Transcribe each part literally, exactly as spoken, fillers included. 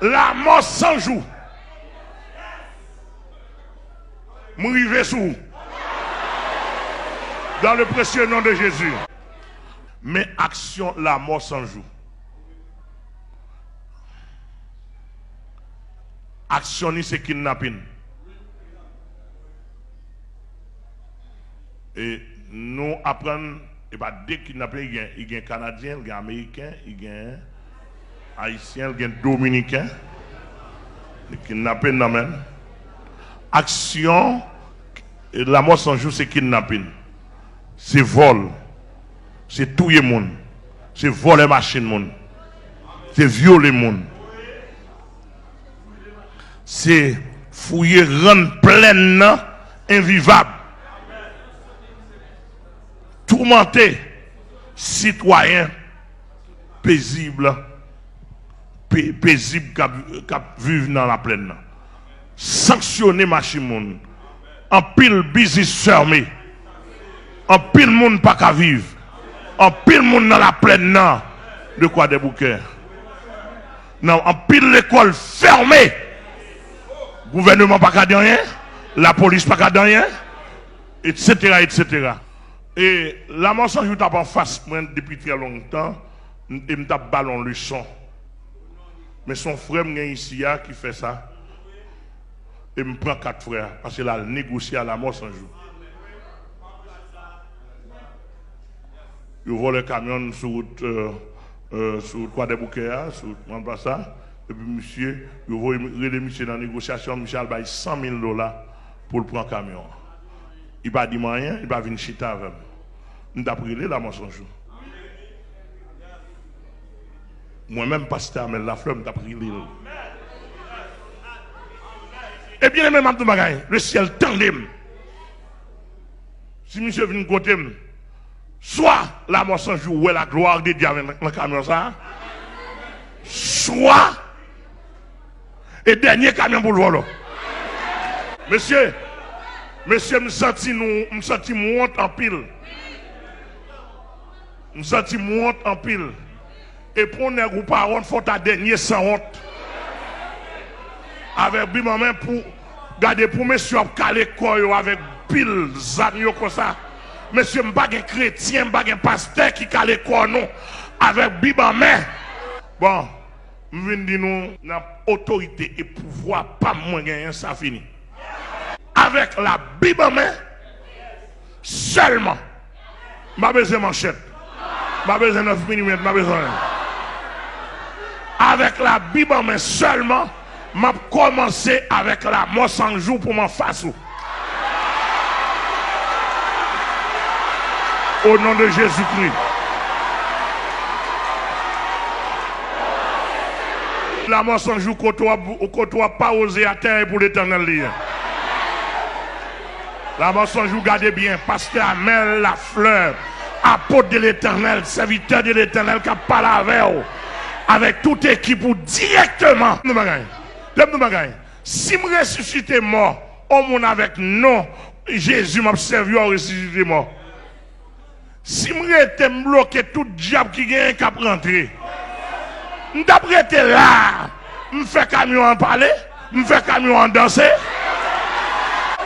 Lamò san jou. M rive sou ou. Dans le précieux nom de Jésus. Men aksyon lamò san jou. Aksyon ni se kidnapin. E nou aprann, e pa de kidnapin, li gen, li gen Kanadyen, li gen Ameriken, li gen Ayisyen, li gen Dominiken. Li kidnape nan men. Aksyon, e lamò san jou se kidnapin. Se vòl. Se touye moun. Se vòlè machin moun. Se vyole moun. Se fouye rann plèn nan envivab. Toumante sitwayen pezib, pe-, pezib k ap, k ap viv nan laplèn nan. Sanksyone machin moun. Anpil biznis fèmen. Anpil moun pa ka viv. Anpil moun nan laplèn nan de Kwadèboukè. Nan anpil lekòl fèmen. Gouvèneman pa ka di anyen. Lapolis pa ka di anyen. Etsetera, etsetera. E Lamò San Jou t ap anfas mwen depi trè lontan, e m t ap ba l yon leson. Men se yon frè m gen isi a ki fè sa. E m pran kat frè a, paske l al negosye a Lamò San Jou. Yo vòlè kamyon sou wout, euh, euh, sou wout Kwadèboukè a, sou wout Mòn Plas la. Epi misye, yo voye, rele misye nan negosyasyon, misye al bay san mil dola pou l pran kamyon an. Li pa di m anyen, li pa vin chita avè m. M t ap rele Lamò San Jou. Mwen menm, pastè Amel Lafleur, m t ap rele l. E byeneme, m ap di w bagay, lesyèl tande m. Si misye vin kote m, swa Lamò San Jou wè laglwa de Dye avè nan, nan kamyon sa a, swa e dènye kamyon pou l vòlò. Mesye, mesye, m santi nou, m santi m wont anpil. M santi m wont anpil. E pou yon nèg ou pa wont, fò w ta dènye sanwont. Avèk Bib an men pou gade pou mesye yo ap kale kò yo avèk pil zam yo konsa. Mesye, m pa gen kretyen, m pa gen pastè ki kale kò nou avèk Bib an men. Bon, m vin di nou, nan otorite e pouvwa pa m mwen genyen, sa fini. Avèk Labib an men sèlman. M pa bezwen manchèt. M pa bezwen nèf milimèt, m pa bezwen anyen. Avèk Labib an men sèlman, m ap kòmanse avèk Lamò San Jou pou m anfas ou. O non de Jezikri. Lamò San Jou, kote w ap, kote w ap pa woze atè, e pou Letènèl li ye. Lamò San Jou, gade byen, pastè Amel Lafleur, apot de Letènèl, sèvitè de Letènèl k ap pale avè w, avèk tout ekip ou dirèkteman. Tande m yon bagay. Tande m yon bagay. Si m resisite mò, yon moun avèk non Jezi m ap sèvi a w resisite mò. Si m rete, m bloke tout dyab ki genyen k ap rantre. M t ap rete la a. M fè kamyon an pale, m fè kamyon an danse.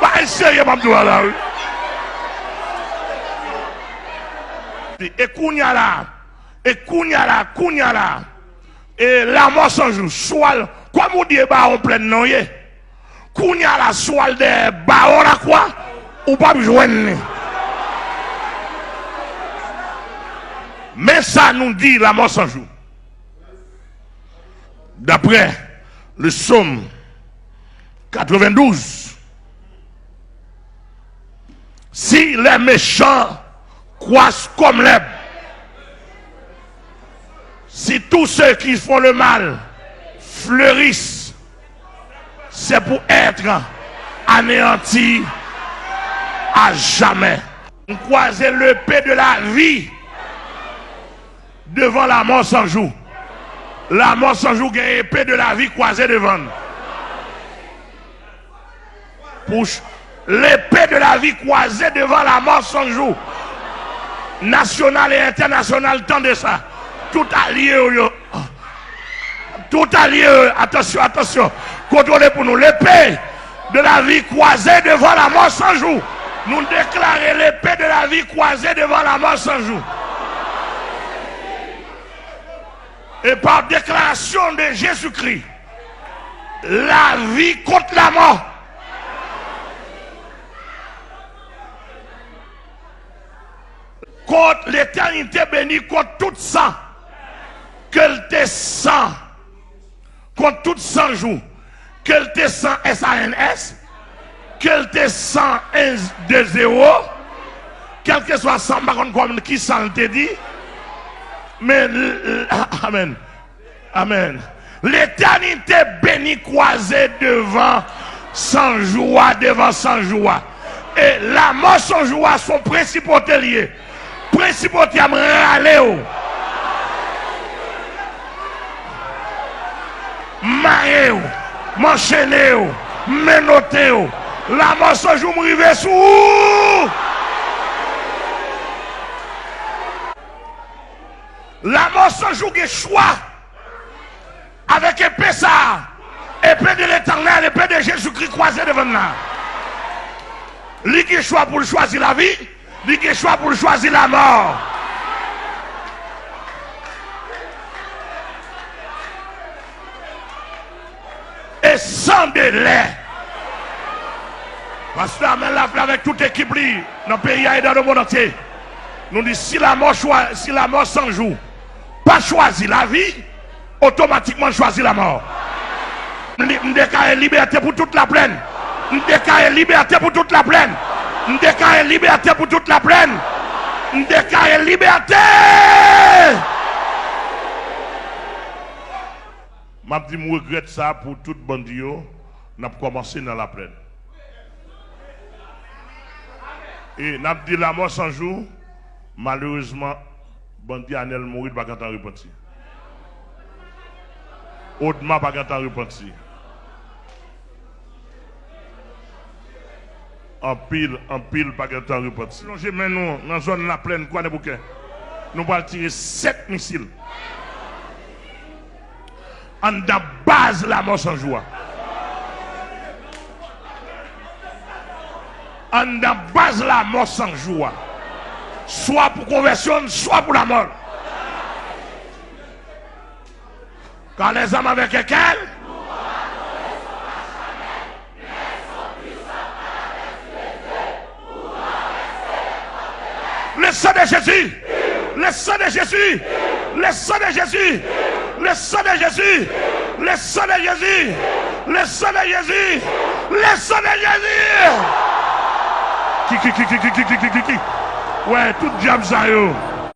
Bagay serye m ap di w la, wi. E kounye a la, e kounye a la, kounye a la, e Lamò San Jou, swa l, kòm ou di e bawon plèn nan w ye. Kounye a la, swa l dèyè bawon lakwa, ou p ap jwenn li. Men sa nou di Lamò San Jou. D'après le psaume quatre-vingt-douze, si les méchants croissent comme l'herbe, si tous ceux qui font le mal fleurissent, c'est pour être anéantis à jamais. M kwaze lepe de lavi devan Lamò San Jou. Lamò San Jou gen epe de lavi kwaze devan l. Pou ch-, lepe de lavi kwaze devan Lamò San Jou. Nasyonal e entènasyonal, tande sa. Tout alye yo, yo, Tout alye, atansyon, atansyon. Kontwole pou nou. L'épée de la vie croisée devant la mort cent jours. Nou deklare l'épée de la vie croisée devant la mort cent jours. Et par déclaration de Jésus-Christ, la vie contre la mort. Kont l'éternité bénie, kont tout san, ke l te san, kont tout san jou, ke l te san, S A N S, ke l te san, en, de zewo, kèlkeswa san, m pa konn kòman, ki san l te di, men, l, l, amèn. Amèn. L'éternité bénie croisée devant san jou a, devan san jou a. E lanmò san jou a se yon prensipalite li ye. Prensipalite a, m rale w. M mare w. M anchene w. M menote w. Lanmò san jou, m rive sou ou. Lanmò san jou gen chwa. Avèk epe sa a, epe de Letènèl, epe de Jezikri kwaze devan l la. Li gen chwa pou l chwazi lavi, li gen chwa pou l chwazi lanmò. E san delè. Pastè Amèl Laflè avèk tout ekip li nan peyi a e dan lemonn antye. Nou di, si lanmò chwa-, si lanmò san jou pa chwazi lavi, otomatikman l chwazi lanmò. M li-, m deklare libète pou tout laplèn. M deklare libète pou tout laplèn. M deklare libète pou tout laplèn. M deklare libète! M ap di m regrèt sa pou tout bandi yo, n ap kòmanse nan laplèn. E n ap di lanmò san jou, malerezman, bandi Anèl Mouri pa gentan repanti. Odma pa gentan repanti. Anpil, anpil pa gentan repanti. Lonje men nou nan zòn laplèn Kwadèboukè. Nou pral tire sèt misil. Anndan baz lanmò san jou a. Anndan baz lanmò san jou a. Swa pou konvèsyon l, swa pou lanmò l. Car les hommes avec lesquels Le sang de Jésus. Le sang de Jésus. Le sang de Jésus. Le sang de Jésus. Le sang de Jésus. Le sang de Jésus. Le sang de Jésus. Ki, ki, ki, ki. Wè, tout dyab sa yo.